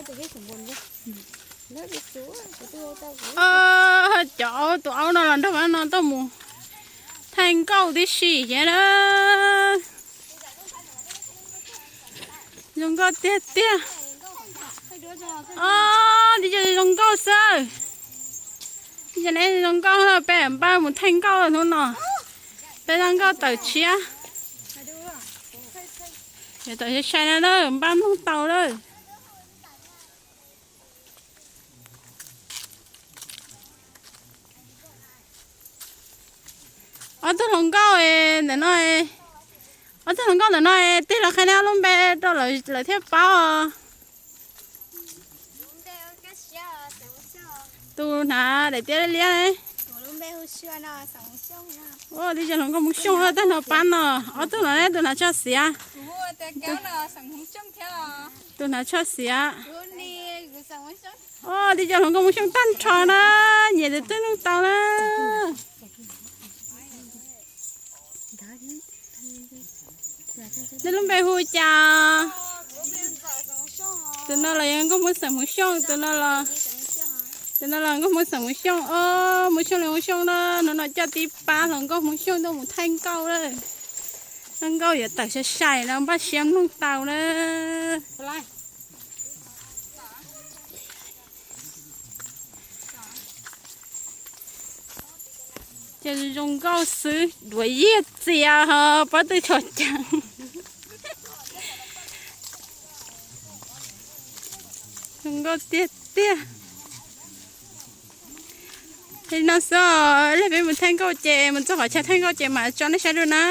Cov aub, tus aub no los nrog no tuaj mus thaij nkauj tib si thiab na. Zoo nkauj tiag tiag. Os, tib co zoo nkauj xwb. Tib co ne zoo nkauj, peb npaj mus thaij nkauj hnub no. Peb zaj nkauj tawm tshiab. Tawm sai sai na, npaj mloog tau lawm. Ob tug hluas nkauj ntawm no, ob tug hluas nkauj ntawm no tig los qhia nej ob lub npe rau lawv thiaj paub. Tus hnav daim tiab liab liab, tib co hluas nkauj Hmoob Xyooj tag nrho pab no. Ob tug no ne, tus hnav tsho xiav, tus hnav tsho xiav. Os, tib co hluas nkauj Hmoob Xyooj tag nrho na, nyiam tus twg mloog tau na. Nej lub npe hu cas? Tus no los yog nkauj Hmoob xeem Hmoob Xyooj, tus no los nkauj Hmoob xeem Hmoob Xyooj. Os, Hmoob Xyooj li Hmoob Xyooj na, hnub no coj tib pab hluas nkauj Hmoob Xyooj tuaj mus thaij nkauj lawm. Thaij nkauj yuav tawm sai sai no, npaj siab mloog tau na. Ces zoo nkauj xwb, duav yiag txias ho pob tw tshos ceev. Zoo nkauj tiag tiag. Li no xwb, peb mus thaij nkauj ces mus txog qhov chaw thaij nkauj ces mam tso nej saib dua na.